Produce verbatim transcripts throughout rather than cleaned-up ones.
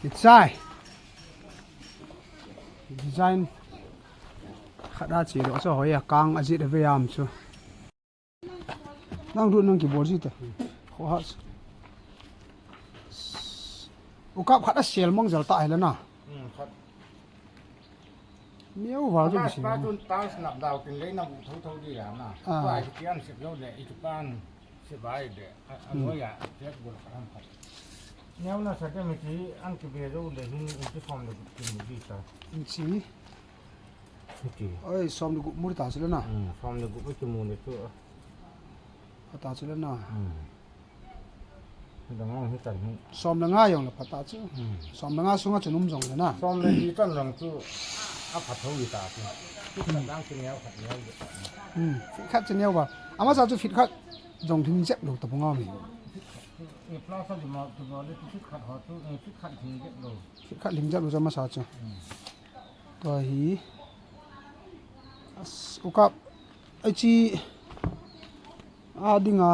Kichai. Design khat a che doh chu hoi a kang a jit a ve am chu. Nang lut nang kibol ji te. Kho ha. U kap khat a sel mong jal ta hi la na. Hmm, khat. Neo val chu kisil. Pa chun tiles nap dau tin lei na bu tho tho di la na. Ah. Pa hi pian sep lo le i chu pan sep ai de. A, a Hmm. Lo ya, tek bol khat ham khat. Neo na sa te mi ti an kibe lo le hin in chu som le bu kin di ta. In chi. Hiti. Oi, som le gup mu ta chu le na. Hmm, som le gup mu chu mu le chu. A ta chu le na. Hmm. Dang ang hi tan hi. Som le nga jong le pha ta chu. Hmm. Som le nga sunga chu num jong le na. Som le li tan jong chu a pha tho hi ta chu. Feet khat dang chu neo khat neo le. Hmm. Feet khat chu neo ba. Ama sa chu feet khat jong thim jep lo ta bu nga mi. Ni pla sa di ma chu le feet khat ho chu, feet khat thim jep lo. Feet khat thim jep lo chu ama sa chu. Hmm. Tua hi. As, u kap. Ai chi. A dinga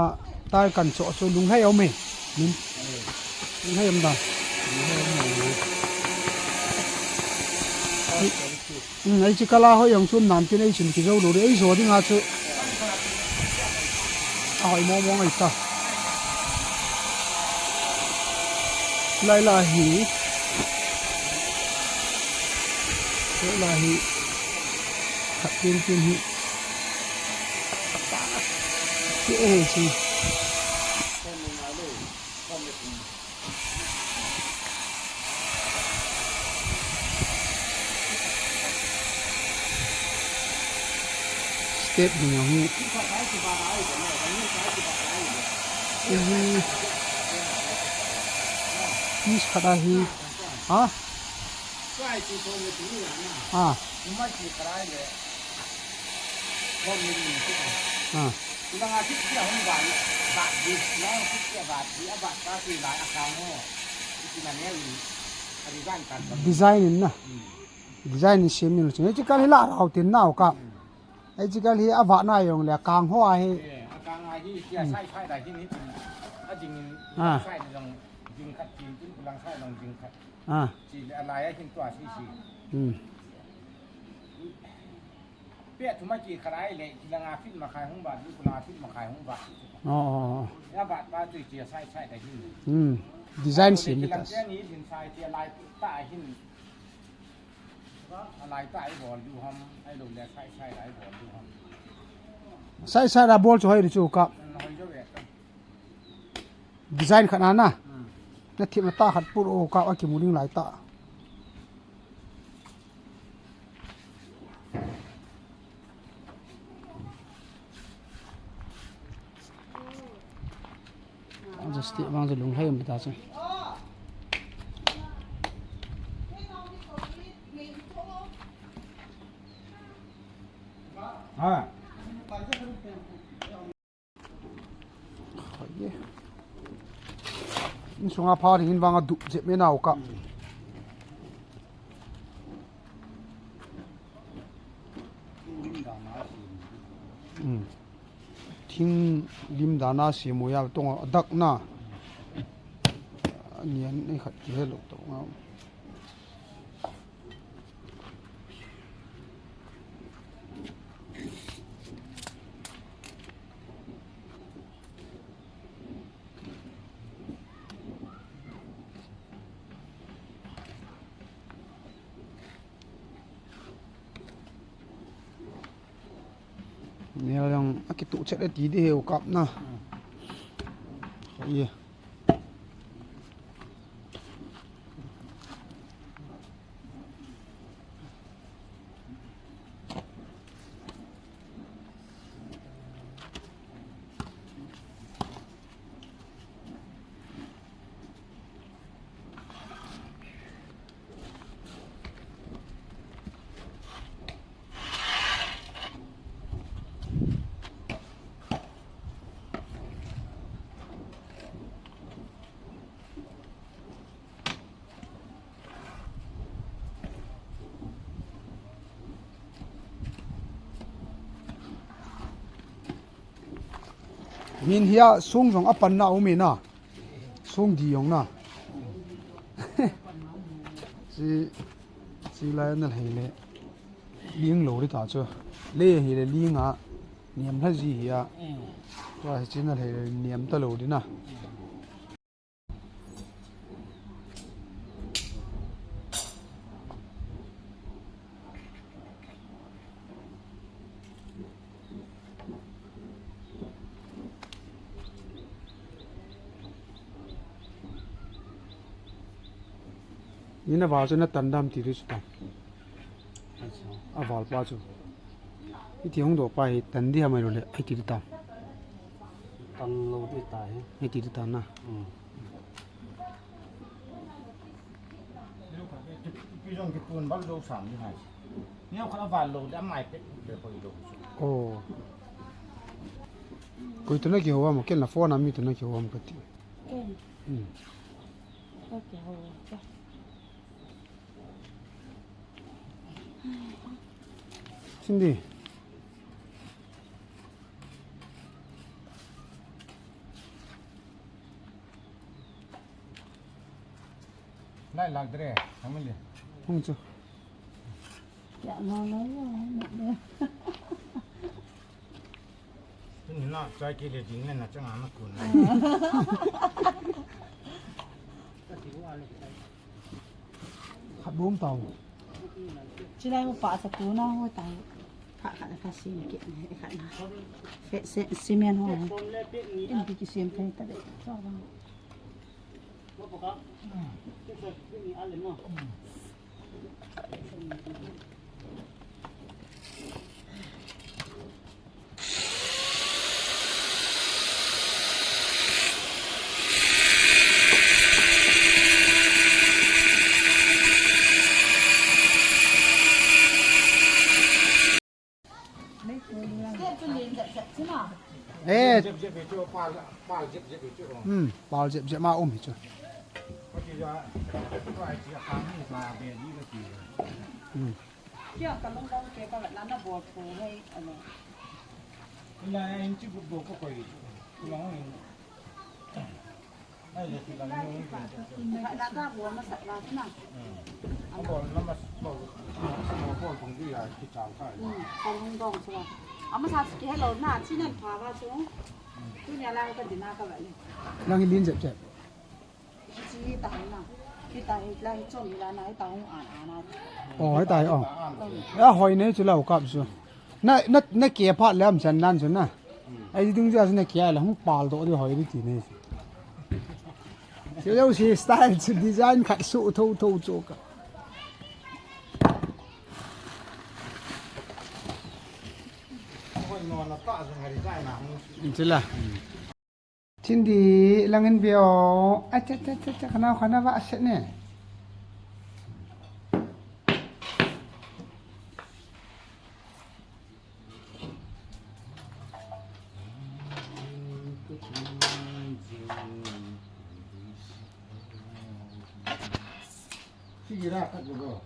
tile kan cho cho lunglhai om e. Min. Lunglhai om dan. Hmm, ai chi kala hoi jong chun nam tin ai chun kijo lo re. Ai jo dinga chu. A hoi mo mo ngai ta. Lai la hi. Lai la hi. Khat tin tin hi. Ti e si. Step ni hi. Hi. Piece khat a hi. Ha? Ah. Ah. Design in na. Design in sem in. Hichi kal hi la rau tin nau ka. Hichi kal hi a va na jong le kang ho a hi. Ah. Hmm. Pia thuma ki kharai le, ki langa fit ma khai hung ba, ki kula fit ma khai hung ba. Oh, oh, oh. Ya ba ta tu ki sai sai da hin. Hmm. Design si mi ta. Ki lang ni hin sai ki lai ta hin. A lai ta ai bol du ham, ai lo le sai sai lai bol du ham. Sai sai la bol chu hoi ri chu ka. Hmm, hoi jo ve ka. Design khat na na. Hmm. Na thim na ta khat pur o ka a kimu ding lai ta. Ang sa step ang sa lunglhai ang bata sa. Ha. Insunga pha ding in vang a dup jep me nau ka. Hmm. Thing lim dan a si mu ya tong a dak na. Nian nei khat ki he lo tong a. Neo jong a kituh chet e ti di he u kap na. Ye. Min hia sung jong a pan na um e na. Sung di jong na. Chi, chi lai na hei le, ling lou di ta chu. Le hei le ling a, niam lha ji hi a. Tua hi chi na hei le, niam ta lou di na. Ni na val chu na tan dam ti chu ta. Acha. A val pa chu. Iti hung do pa hi tan di ha mai lo le, ai ti ta. Tan lo ti ta hi. Ai ti ta na. Hmm. Pi jong ki tun bal do sam ni hai. Ni khat a val lo le, a mai pet pet poi lo. Oh. Koi tu na ki ho am, ken la phone a mi tu na ki ho am ka ti. Ken. Hmm. Ka ki ho. Cindy. Lai lak dre, family. Hung chu. Ya, no, no, no, no. Tuni na chai ki le ding le na chang ana kun. Khat bom tau. Chilai mo pa sa tu na ho tai. Kha kha kha sim ki ne kha na. Fe se simen ho. In ki ki sim kai ta de. Chau bang. Eh. Jep, jep, jep, jep, pal, pal, jep, jep, jep, jep. Hmm, pal jep, jep ma um hi chu. Ko ti ja, ko ai ti ja kang ni ma be ni ko ti. Hmm. Kya ka long long ke ka na na bol ko hai, ano. Ina in chi bu bo ko ko yi. Long in. Lang hi lin jep jep. Oh, hitai, oh. Ya hoi nei chu lau kap chu. Na, na, na ke phat le am chan nan chu na. Ai ding ja na ke la hung pal do di hoi di ti nei. Chu lo si style chu design khat su tho tho chu ka. Chu la. Cindy, lang in veo. Acha, acha, acha, acha, kana, kana va aset ne. Sige ra, kat mo.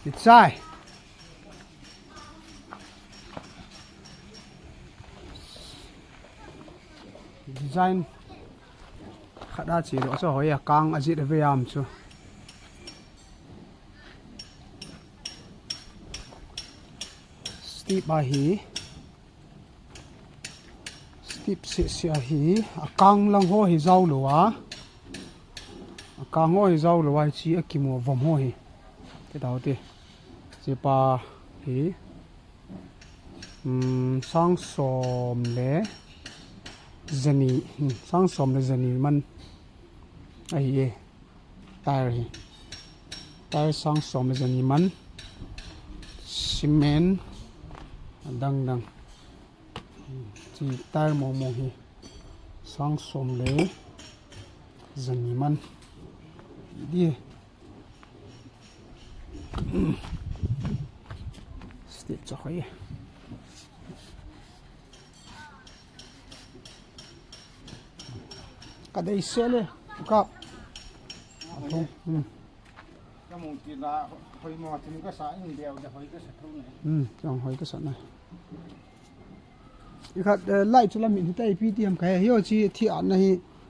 Ichai. Design. Khat a chi lo, chu hoi a kang a jit a ve am chu. Step a hi. Step se se a hi. A kang lang ho hi jao lo a. A kang ho hi jao lo a, chi a kimu vom ho hi. Te tau te. Chi pa hi. Hmm, sang som le jani, hmm, sang som le jani man ahi e. Tyre hi. Tyre sang som le jani man. Cement. Dang dang. Hmm, chi tyre mo mo hi. Sang som le jani man. Di. Ti chu hoi. Ka dei se le, u Kap. A thong, hmm. Ka mu ti la, hoi mo, thim ka sa, in deu de hoi ka sa thong ne. Hmm, chang hoi ka sa na. I khat, eh, light chu lam min hita ipi ti ham ka he, hi o chi thi an na hi,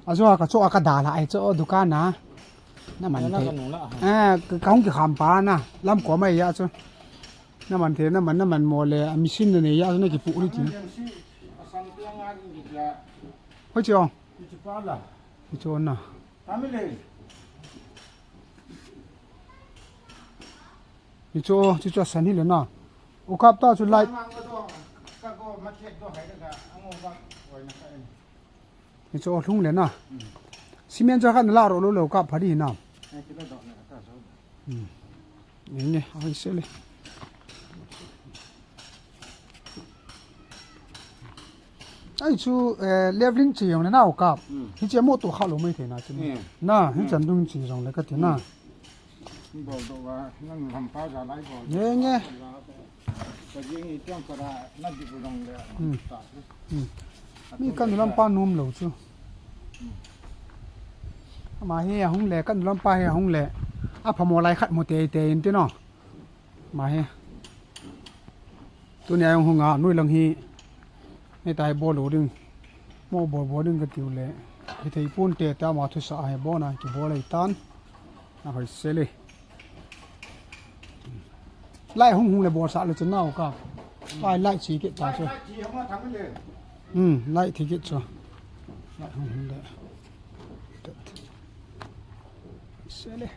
a zo a ka cho a ka da la ai cho dukan na. Na man te. Na ka nu la ha. Eh, ka, ka hung ki kham pa na, lam ko mai ya chu. Na man the, na man, na man mo le, a machine na ne ya chu na ki pu ri ti. Hoi chi o. Hi chu pa la. Hi chu na. Family. Hi chu, chu chu san hi le na. U Kap ta chu light. Ka go, ka go, ma chet do hai ka, ang o ba, oi na ka en. Ni chu lhung le na. Hmm. Cement chu khat na la ro lo lo ka pha di na. Ai, ki la dot na ka so. Hmm. Ni ni, ai se le. Ai chu, eh, leveling chi jong le na u Kap. Hmm. Hi che mo to kha lo mai the na chu. Hmm. Na, hi chan dung chi jong le ka ti na. Hmm. Bol do wa, nang lam pa ja lai bol. Nge, nge. Ka jing i tiang para na di bu dong le. Hmm. Ta. Hmm. Mi ka nu lam pa nom lo chu. Hmm. Ama hi a hung le, ka nu lam pa hi a hung le. A pha mo lai khat mo te te in ti no. Ma hi. Tuni a jong hung a, nui lang hi. Ni tai bol lo ding. Mo bol bol ding ka tiu le. Hi thei pun te ta ma thu sa a hi bol na, ki bol ai tan. A hoi se le. Light hung hung le bol sa le chu nau ka. Light, light chi kit ta chu. Hmm, light thi kit chu. Light hung hung le. Se le.